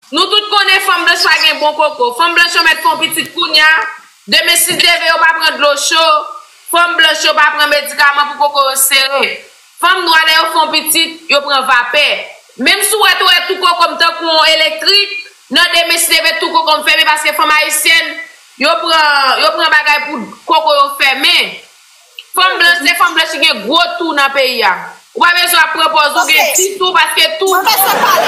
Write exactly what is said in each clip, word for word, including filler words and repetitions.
Nou tout konnen fanm blanch pa gen bon koko. Fanm blanch yo mèt fè yon pitit kounye a. Demen si Dye vle yo pa pran dlo cho. Fanm blanch yo pa pran medikaman pou koko yo sere. Fanm nwa lè yo fè yon pitit, yo pran vapè. Menm si w wè tou wè tou koko m tankou yon elektrik, nan demen si Dye vle tou koko m fèmen paske fanm ayisyèn, yo pran, yo pran bagay pou koko yo fèmen. Fanm blanch, se fanm blanch ki gen gwo tou nan peyi a. Ou pa bezwen ap pran pòz ou gen ti tou, paske tou. Mwen bezwen pale.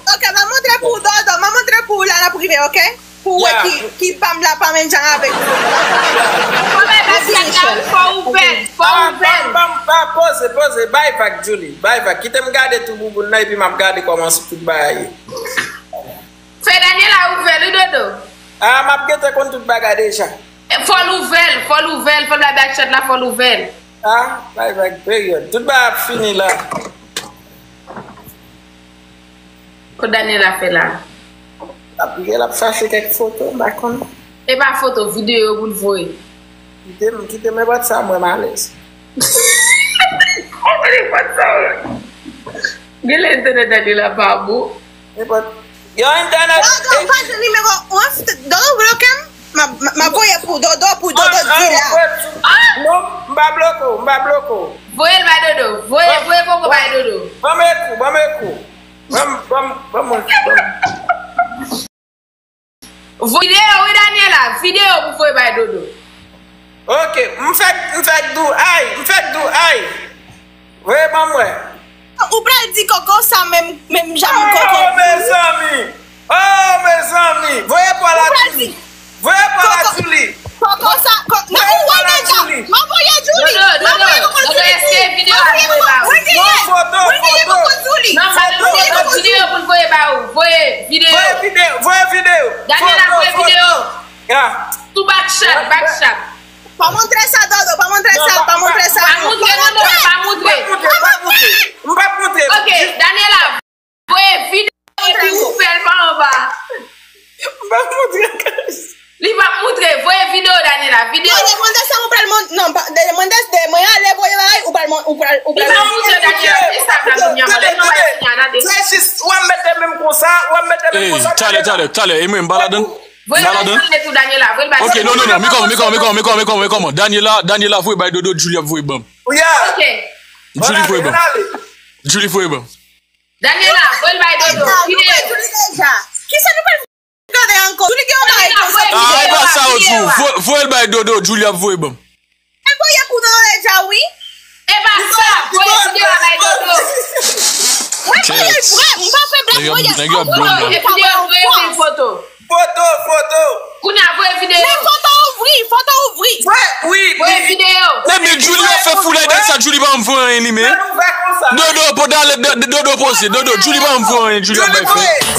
Ok, m ap montre pou Dodo, m ap montre pou ou la nan prive, ok? Pou wè ki, ki pa m la pa menm jan avèk ou. Fò bay baskèt la, wi, fò ouvè l, fò ouvè l. Ban m, ban m, ban m, poze, poze, bay vag, Julie, bay vag. Kite m gade tou bouboun nan, epi m ap gade kòman tout bagay ye. Fè Daniela ouvè l, wi, Dodo. Ah, m ap gentan konn tout bagay deja. Fò l ouvè l, fò l ouvè l, fò l bay baskèt la, fò l ouvè l. Ah, bay vag, peryòd. Tout bagay ap fini la. Kot Daniela fè la? L ap, l ap chache kèk foto, m pa konn. E pa foto, videyo pou l voye. Kite m, kite m, enpòt sa, mwen m alèz. Enpòt sa, mwen. Genlè entènèt Daniela pa bon. Enpòt. Yo, entènèt. Dodo, pa jwenn nimewo w, Dodo bloke m. M ap, m ap, m ap voye pou Dodo, pou Dodo di la. Non, m pa bloke w, m pa bloke w. Voye l bay Dodo. Voye, voye koko bay Dodo. Ban m ekou, ban m ekou. Ban m, ban m, ban m, ban m. Videyo, wi, Daniela. Videyo pou voye bay Dodo. Ok, m fèk, m fèk di w, ay, m fèk di w, ay. Voye ban mwen. Ou pral di koko sa menm, menm jan koko. Oh, mezanmi! Oh, mezanmi! Voye pa la, Julie! Voye pa la, Julie! Koko sa, koko sa, ou wè deja. M ap voye Julie. M ap voye koko Julie. Dodo, Dodo, èske videyo a voye ba ou? Non, foto, foto. Non, pa de videyo, videyo pou l voye ba ou. Voye videyo. Voye videyo, voye videyo. Daniela, voye videyo. Sou back chat, back chat. Pa montre sa, Dodo, pa montre sa, pa montre sa. Pa montre, non, non, pa montre. M p ap montre, m p ap montre. Ok, Daniela, voye videyo epi ou fè l pa anba. M p ap montre, guys. Li p ap montre, voye videyo, Daniela, videyo. Non, demande sa, ou pral mon-, non, pa, demande, de, mwen ale voye bagay, ou pral mon-, ou pral, ou pral. Li p ap montre, Daniela, se sa, Daniela, mwen, lè nou wè, Daniela, de. Trè jis, ou ap mete men m konsa, ou ap mete men m konsa. Talè, talè, talè, e mwen, m pa ladann. Voye l bay Daniela tou, Daniela. Voye l bay Daniela. Ok, non, non, non, mi kòman, mi kòman, mi kòman, mi kòman, mi kòman, mi kòman. Daniela, Daniela voye bay Dodo, Julie ap voye ban m. Ok. Julie voye ban m. Julie voye ban m. Daniela, voye l bay Dodo. Videyo. Kisa nou pral gade ankò? Julie gen yon bagay konsa. Ah, e pa sa yo di w. Vo-, voye l bay Dodo, Julie ap voye ban m. Mwen voye pou Dodo deja, wi. E pa sa, voye videyo a bay Dodo. Mwen voye l vre, m pa fè blag, voye. Nèg yo ap blonde la. Voye videyo, voye pil foto. Foto, foto. Kounye a, voye videyo. Men foto ouvri, foto ouvri. Wi, wi. Voye videyo. Ebyen, Julie ap fè foulay dat sa, Julie pa janm voye anyen li menm. Dodo, po-, dale, do-, Dodo poze, Dodo, Julie pa janm voye anyen, Julie ap bay fè.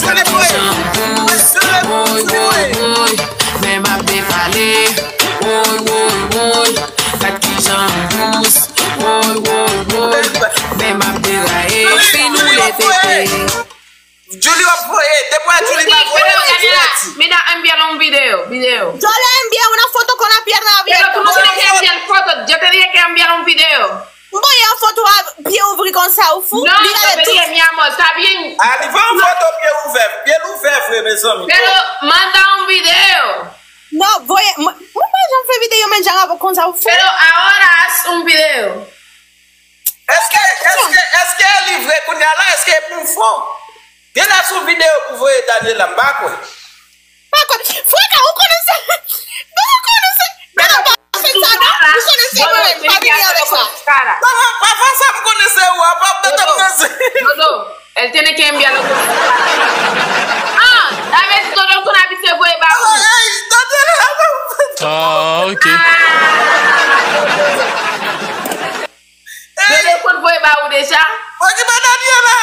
Julie voye, Julie voye. Woy, woy, woy, men m ap depale. Woy, woy, woy, gad kijan m dous. Woy, woy, woy, men m ap deraye. Fin ou le tete. Julie ap voye, depi Julie pa voye, Julie ap di. Mira, enviar un video, video. Yo le envié una foto con la pierna abierta. Pero tú no tienes que enviar fotos, yo te dije que enviar un video. M voye yon foto a pye ouvri konsa, ou fou? Non, yo te dije, mi amor, está bien. Ah, li voye yon foto pye ouvè, pye l ouvè vre, mezanmi. Pero manda un video. Non, voye, mwen, mwen pa janm fè videyo, men jan avè konsa, ou fou? Pero ahora haz un video. Èske, èske, èske li vre kounye a la? Èske e pou fon? Genlè sou videyo pou voye Daniela, m pa kwè. Pa kwè. Freka, ou konnen sa? Ou konnen sa? Dodo, pa fè sa, non? Ou konnen se mwen menm, pa vini avèk sa. Dodo, pa fè sa, m konnen se ou, apa m tande m nan se. Dodo, él tiene que enviarlo con su cara. Ah, a veces Dodo, tú no has visto el güey, babu. Ay, Daniela. Ah, ok. Dodo konn voye ba ou deja? Okipe Daniela.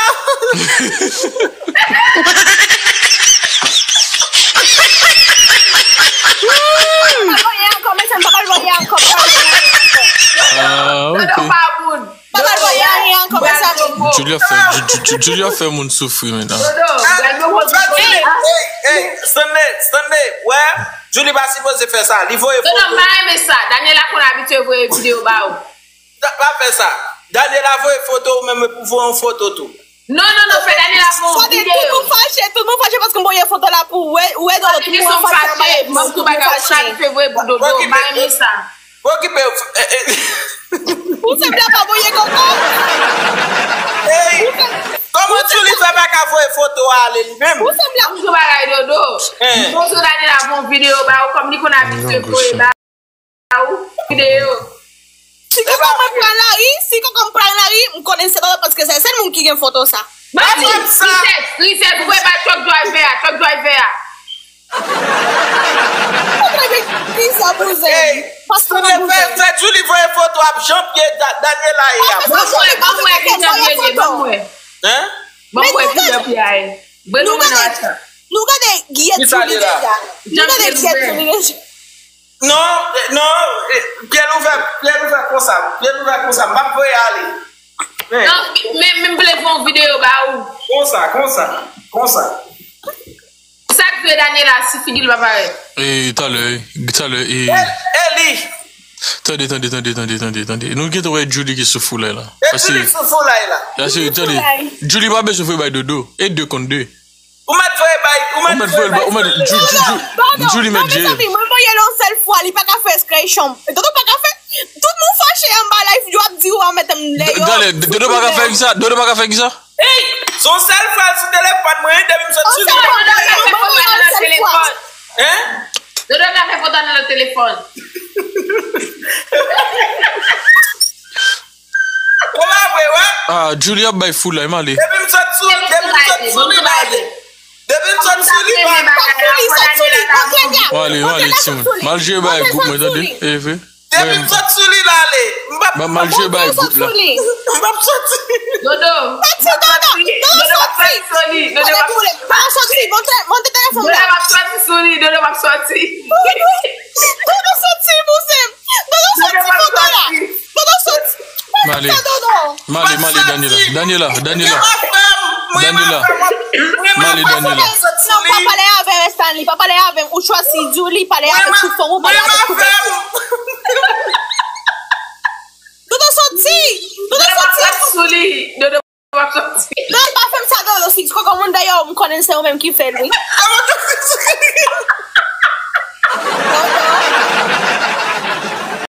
Pa voye ankò, mesye, m pa pral voye ankò, m pa pral voye ankò. Ah, ok. Dodo pa moun. M pa pral voye anyen ankò, mesye. Julie ap fè, Ju-, Ju-, Ju-, Julie ap fè moun soufri, men. Dodo, gade nou konn. Hey, hey, Stanley, Stanley, wè, Julie pa sipoze fè sa. Li voye foto. Dodo, m pa renmen sa. Daniela konn abitye voye videyo ba ou. Pa fè sa. Daniela voye foto ou menm pou voye yon foto tou. Non, non, non, fè Daniela voye yon videyo. Tout moun fache, tout Tout moun fache, m ap tou bagay sa li fevriye pou Dodo, m pa renmen sa. Okipe w. Ou se blan pa voye koko. Kòman Djouly fè pa ka voye foto a ale li menm? Ou se blan. M tou bagay Dodo. M poze Daniela yon videyo ba ou kòm li konn abitye voye ba ou videyo. Si koko mwen pran lari, si koko m pran lari, m konnen se Dodo paske se sèl moun ki gen foto sa. Mwen di, Princess, Princess, ou voye ba truck driver a, truck driver a. Fè Djouly voye foto ap jan pye Daniela ye a. Ban m wè, ban m wè ki jan pye ye, ban m wè. Ban m wè ki jan pye a ye. Ban m wè nan WhatsApp. Nou gade Giyèt Djouly deja. Nou gade Giyèt Djouly deja. Non, non, pye l ouvè, pye l ouvè konsa, pye l ouvè konsa, m p ap voye ale. Non, men, men m vle fè yon videyo ba ou. Konsa, konsa, konsa. Sa k vle Daniela si figi l pa parèt? E, talè, talè, e. E li! Tande, tande, tande, tande, tande, tande. Nou gentan wè Djouly ki sou foulay la. E Djouly sou foulay la. Yase, tande. Djouly pa bezwen voye bay Dodo. E de kont de. Ou mèt voye bay, ou mèt voye bay. Ou mèt, Djouly, Djouly, Djouly mèt jere. Mezanmi, mwen voye l yon sèl fwa, li pa ka fè eskrey chanm. Dodo pa ka fè. Tout moun fache anba live, yo ap di ou an mèt m deyò. Dodo pa ka fè kisa? Dodo pa ka fè kisa? Ey! Se yon sèl fwa l sou telefòn mwen, depi m sot sou li. Dodo ka fè foto a nan telefòn. Hein? Dodo ka fè foto a nan telefòn. Ou pa vre, wè? Ah, Djouly ap bay foulay, m ale. Depi m sot sou, depi m sot sou li, m ale. Depi m sot sou li, m ale. Mwen ale, mwen ale, timoun. M al jwe bay gwoup mwen, tande? E vre? Depi m sot sou li la ale. M p ap. Ban m al jwe bay gwoup la. M p ap soti. Dodo. Soti Dodo. Dodo p ap soti. Dodo p ap soti. Dodo p ap soti. Monte, monte telefòn la. Dodo p ap soti sou li. Dodo p ap soti. Dodo soti, bouzen. Dodo soti foto la. Dodo soti. Male. Male, male, Daniela. Daniela, Daniela. Daniela. Male, Daniela. Non, pa pale avè m, Stanley. Pa pale avè m. Ou chwazi Djouly, pale avè m sou fon, ou pale avè m sou fon. Dodo soti! Dodo soti! Dodo pa fè m sa, Dodo. Si kòkò moun dèyè w, m konnen se ou menm ki fè l, wi.